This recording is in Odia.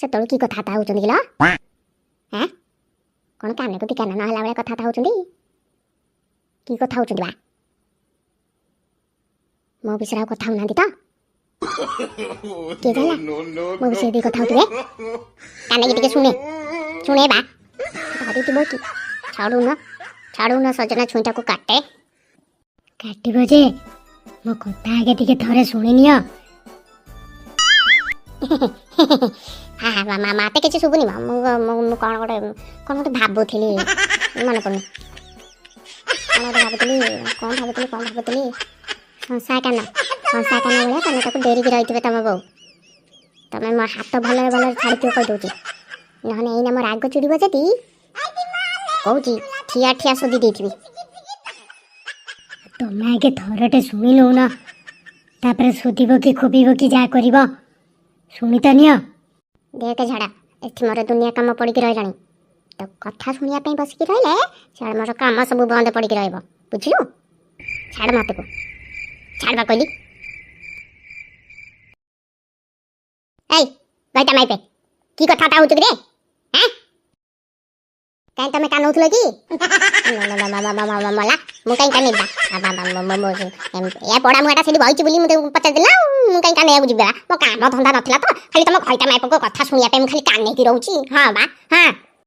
ସେତେବେଳୁ କି କଥାବାର୍ତ୍ତା ହଉଛନ୍ତି କିଲୋ? ହେଁ, କ'ଣ କାନକୁ ଦି କାନ ନ ହେଲା ଭଳିଆ କଥାବାର୍ତ୍ତା ହଉଛନ୍ତି? କି କଥା ହଉଛନ୍ତି ବା? ମୋ ବିଷୟରେ ଆଉ କଥା ହଉନାହାନ୍ତି ତ? କିଏ ଜାଣିଲା, ମୋ ବିଷୟରେ ଟିକେ କଥା ହଉଥିବେ। କାନେକି ଟିକେ ଶୁଣେ, ଶୁଣେ ବା। ଧରିଥିବ କି? ଛାଡୁନ, ଛାଡୁନ, ସଜନା ଛୁଇଁଟାକୁ କାଟେ। କାଟିବ ଯେ, ମୋ କଥା ଆଗେ ଟିକେ ଥରେ ଶୁଣିନିଅ। ହଁ, ମତେ କିଛି ଶୁଭୁନି ମ। ମୁଁ କ'ଣ ଗୋଟେ ଭାବୁଥିଲି, ମନେ ପଡୁନି। କ'ଣ ଗୋଟେ ଭାବୁଥିଲି, କ'ଣ ଭାବୁଥିଲି, କ'ଣ ଭାବୁଥିଲି? ହଂସା କାନ, ହଂସା କାନ ଭଳିଆ ତମେ ତାକୁ ଡେରିକି ରହିଥିବେ ତମ ବୋଉ। ତମେ ମୋ ହାତ ଭଲରେ ଭଲରେ ଛାଡ଼ିଥିବ, କହିଦେଉଛି। ନହେଲେ ଏଇନା ମୋ ରାଗ ଚିଡ଼ିବ ଯଦି, କହୁଛି, ଠିଆ ଠିଆ ଶୋଧି ଦେଇଥିବି। ତମେ ଆଗେ ଥରଟେ ଶୁଣି ନଉନ, ତାପରେ ଶୋଧିବ କି ଖୋବିବ କି ଯାହା କରିବ, ଶୁଣି ତ ନିଅ। ଦେଖ ଝାଡ଼ା, ଏଠି ମୋର ଦୁନିଆ କାମ ପଡ଼ିକି ରହିଲାଣି। ତ କଥା ଶୁଣିବା ପାଇଁ ବସିକି ରହିଲେ ସିଆଡ଼େ ମୋର କାମ ସବୁ ବନ୍ଦ ପଡ଼ିକି ରହିବ, ବୁଝିଲୁ? ଛାଡ଼ ମତେକୁ, ଛାଡ଼ବା କହିଲି। ଏଇ ଘଇତା ମାଇପେ, କି କଥାବାର୍ତ୍ତା ହଉଛୁ କିରେ? ହେଁ, କାହିଁ ତମେ କାନଉଥିଲ କି? ମଲା, ମୁଁ କାହିଁ କାନେଇବା? ଏ ପଡ଼ା ମୁହାଟା ସେଠି ବଇଛି ବୋଲି ମୁଁ ତାକୁ ପଚାରିଦେଲି ନା। ମୁଁ କାହିଁ କାନେଇବାକୁ ଯିବି ବା? ମୋ କାମ ଧନ୍ଦା ନଥିଲା ତ, ଖାଲି ତମ ଘଇତା ମାଇପଙ୍କ କଥା ଶୁଣିବା ପାଇଁ ମୁଁ ଖାଲି କାନେଇକି ରହୁଛି। ହଁ ବା, ହଁ।